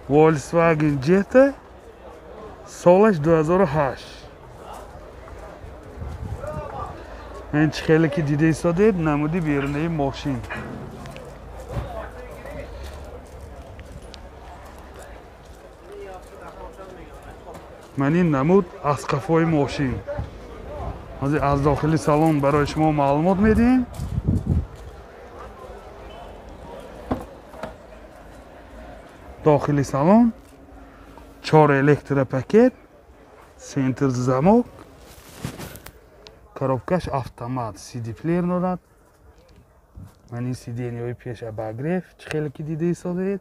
Volkswagen Jetta солаш 2008. Ин чӣ хеле ки дида истодед, намуди берунаи мошин. Ман ин намуд аз қафои мошин. Ҳозир аз дохили салон барои шумо маълумот медиҳем. Дохили салон 4 электропакет, центр замок, коробкаш автомат, CD плеер дорад. Ман ин сиденьяҳои пеш обогрев, чӣ хеле ки дида истодед.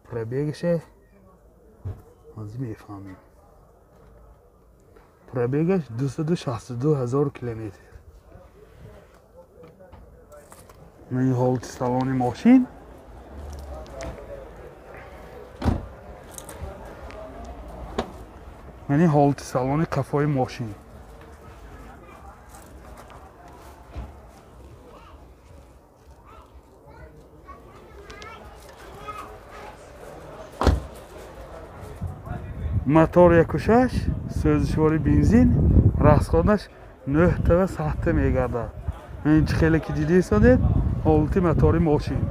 Пробегаше ҳозир мефаҳмем. Пробегаш 262 ҳазор километр. Ман ин ҳолати салони мошин. Ман ин ҳолати салони қафои мошин. Мотор 1.6, сӯзишвори бензин, расходаш 9,7 мегардад. Ин чӣ хеле ки дида истодед, ҳолати мотори мошин.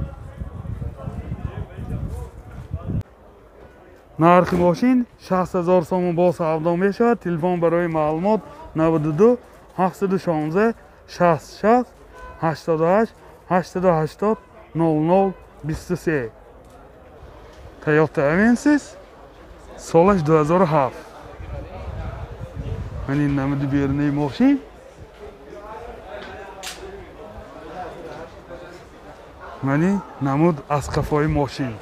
Нархи мошин 60 ҳазор сомон бо савдо мешавад. Телефон барои маълумот 92 716 66 88 880 00 23. Toyota Avensis солаш 2007. Ман ин намуди берунаи мошин. Ман ин намуд аз қафои мошин.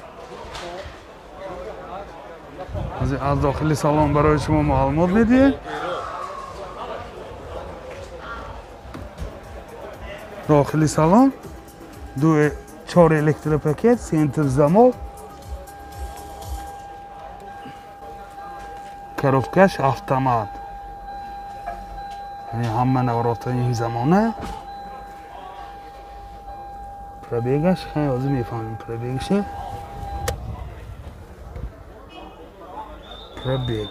Аз дохили салон барои шумо маълумот медиҳем. Дохили салон 4 электропакет, центр замок, коробкаш автомат. Ҳама наворотҳои ин замона. Пробегаш хеле ҳозир мефаҳмем пробегаша. Пробег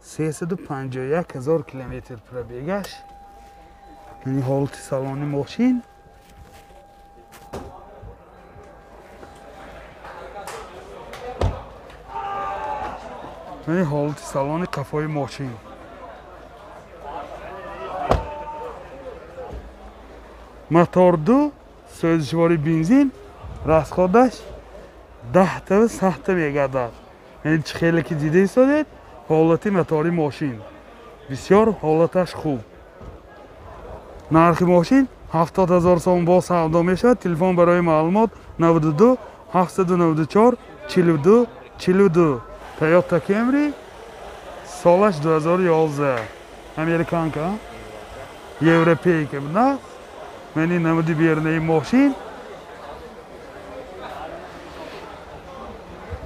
351 ҳазор километр пробегаш. Яъне ҳолати салони мошин. Яъне ҳолати салони қафои мошин. Мотор 2, сӯзишвори бензин, расходаш 10,7 мегардад. Яъне чӣ хеле ки дида истодед, ҳолати мотори мошин бисёр ҳолаташ хуб. Нархи мошин 70 ҳазор сомон бо савдо мешавад. Телефон барои маълумот 92 794 42 42. Toyota Camry солаш 2011. Американка, европейка буда. Ман ин намуди берунаи мошин.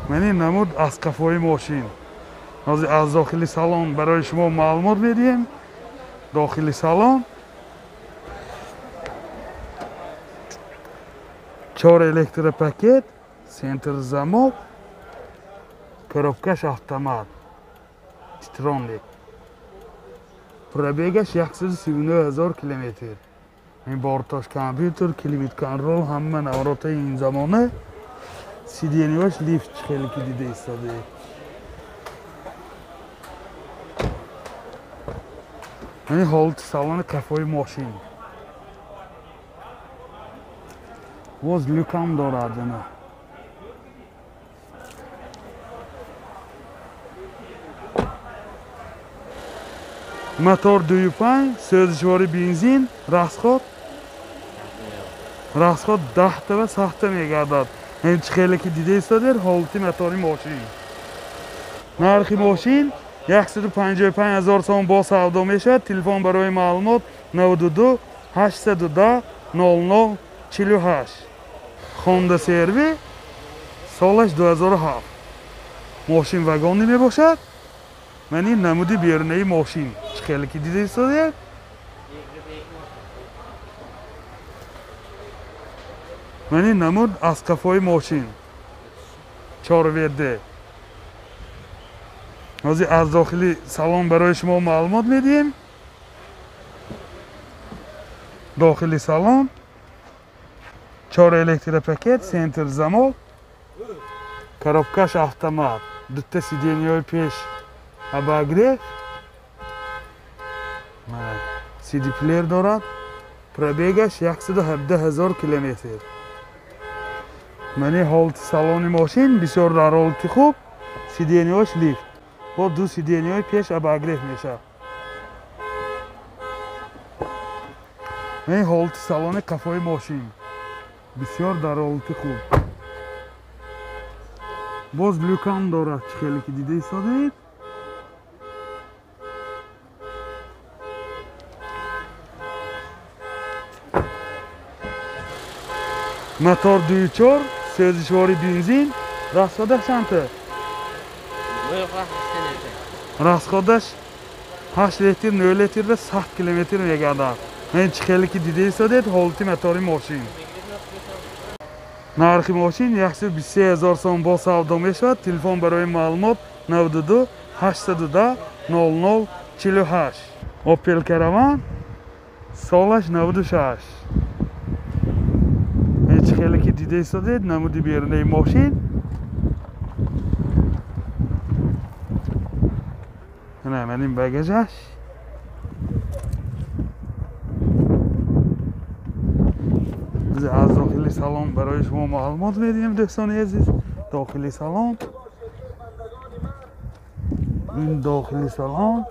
Ман ин намуд аз қафои мошин. Ҳозир аз дохили салон барои шумо маълумот медиҳем. Дохили салон 4 электропакет, центр замок, коробкаш автомат, титронник. Пробегаш 139 ҳазор километр. Ин борташ компютер, климат контрол, ҳама наворотҳои ин замона. Сиденьяш лифт чӣ хеле ки дида истодед. Яъне ҳолати салони қафои мошин. Боз люкам дорад ана. Мотор 2.5, сӯзишвори бензин, расход 10,7 мегардад. Ин чӣ хеле ки дида истодед, ҳолати мотори мошин. Нархи мошин 155 ҳазор сомон бо савдо мешавад. Телефон барои маълумот 92 810 00 48. Honda CR-V солаш 2007. Мошин вагонӣ мебошад. Ман ин намуди берунаи мошин. Чӣ хеле ки дида истодед. Ман ин намуд аз қафои мошин 4 ВД. Ҳозир аз дохили салон барои шумо маълумот медиҳем. Дохили салон 4 электропакет, центр замок, коробкаш автомат, дута сиденьяҳои пеш обогрев, CD плеер дорад, пробегаш 117 000 километр. Мани ҳолати салони мошин бисёр дар ҳолати хуб, сиденьяҳош лифт, бо ду сиденьяҳои пеш обогрев мешавад. Мани ҳолати салони қафои мошин бисёр дар ҳолати хуб. Боз люкам дорад, чӣ хеле ки дида истодаед. Мотор 2.4, сӯзишвори бензин, расходаш чандта? Расходаш 8 литр, 9 литр ва 100 километр мегардад. Ман чӣ хеле ки дида истодаед ҳолати мотори мошин. Нархи мошин 123 000 сом бо савдо мешавад. Телефон барои маълумот 92 810 00 48. Opel Caravan солаш 96. Чӣ хеле ки дида истодаед намуди берунаи мошин. Ман ин багажаш. Аз дохили салон барои шумо маълумот медиҳем, дӯстони азиз. Дохили салон, ин дохили салон,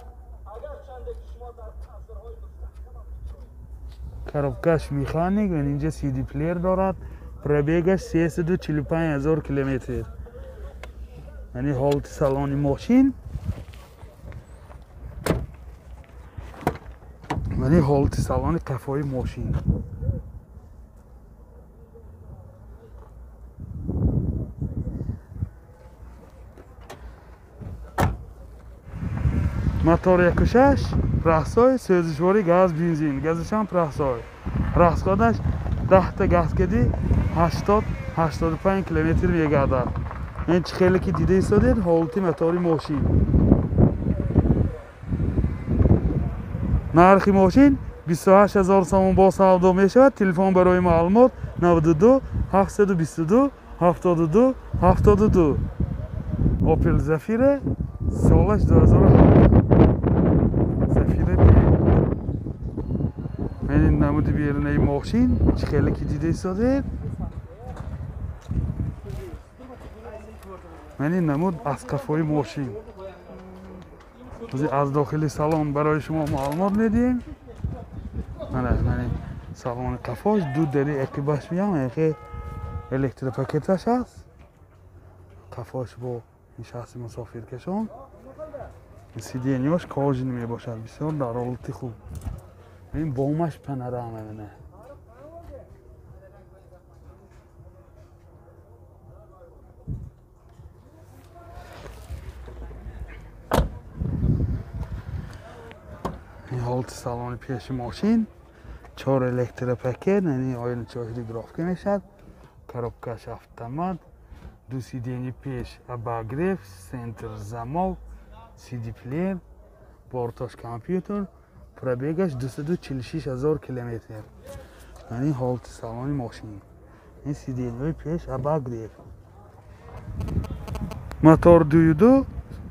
коробкаш механик, ва инҷа CD плеер дорад, пробегаш 345 000 километр. Яъне ҳолати салони мошин, яъне ҳолати салони қафои мошин. Мотор 1.6, прахсой, сӯзишвори газ, бензин, газашам прахсой. Расходаш 10 та газ кади 80-85 километр мегардад. Ин чӣ хеле ки дида истодаед ҳолати мотори мошин. Нархи мошин 28 000 сомон бо савдо мешавад. Телефон барои маълумот 92 722 72 72. Opel Zafira солаш 2007. Zafira B. Ман ин намуди берунаи мошин чӣ хеле ки дида истодаед. Ман ин намуд аз қафои мошин. Аз дохили салон барои шумо маълумот медиҳем. Ман салони қафош ду дари ақибаш меям, яке электропакеташ аст. Қафош бо нишасти мусофиркашон. Сиденьяш кожин мебошад, бисёр дар ҳолати хуб. Ин бомаш панорама мена. Ин ҳолати салони пеши мошин, 4 электропакет, яъне оиначаҳои регулировка мешавад, коробкаш автомат, ду сиденьи пеш обогрев, центр замок, CD плеер, борташ компютер, пробегаш 246 000 километр. Яъне ҳолати салони мошин. Ин сиденьяҳои пеш обогрев. Мотор 2.2,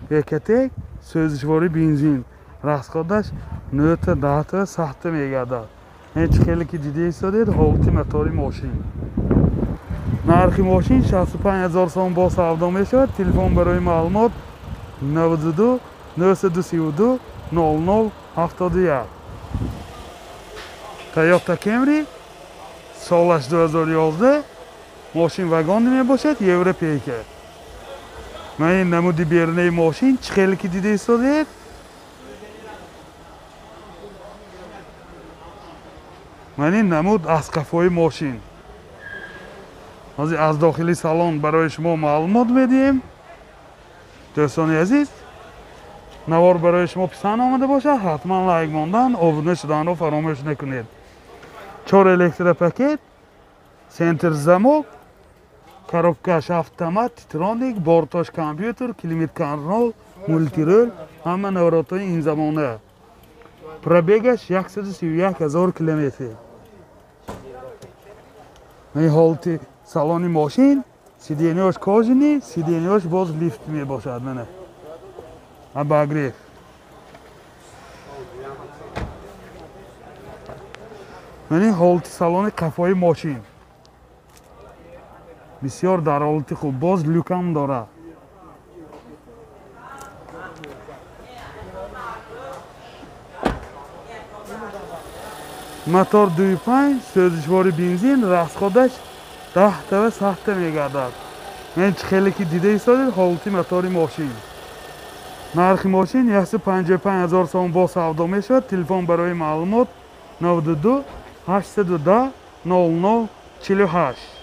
Ecotec, сӯзишвори бензин. Расходаш 9 та 10 та 100 та мегардад. Ин чӣ хеле ки дида истодаед ҳолати мотори мошин. Нархи мошин 65 000 сом бо савдо мешавад. Телефон барои маълумот 92 932 00 71. Toyota Camry солаш 2011, мошин вагон мебошад, европейка. Ман ин намуди берунаи мошин чӣ хеле ки дида истодаед. Ман ин намуд аз қафои мошин. Ҳозир аз дохили салон барои шумо маълумот медиҳем. Дӯстони азиз, навор барои шумо писанд омада бошад, ҳатман лайк мондан, обуна шуданро фаромӯш накунед. 4 электропакет, Центр замок, коробкаш автомат, титроник, бортош компьютер, климат контрол, мультирул, ҳама наворотҳои ин замона. Пробегаш 131 000 километр. Ин ҳолати салони мошин, сиденьяш кожаный, сиденьяш боз лифт мебошад. Мана обогрев. Мана ҳолати салони қафои мошин бисёр дар ҳолати хуб, боз люкам дорад. Мотор 2.5, сӯзишвори бензин, расходаш 10 та 7 мегардад. Мен чӣ хеле ки дида истодед ҳолати мотори мошин. Нархи мошин 155 000 сом бо савдо мешавад. Телефон барои маълумот 92 810 00 48.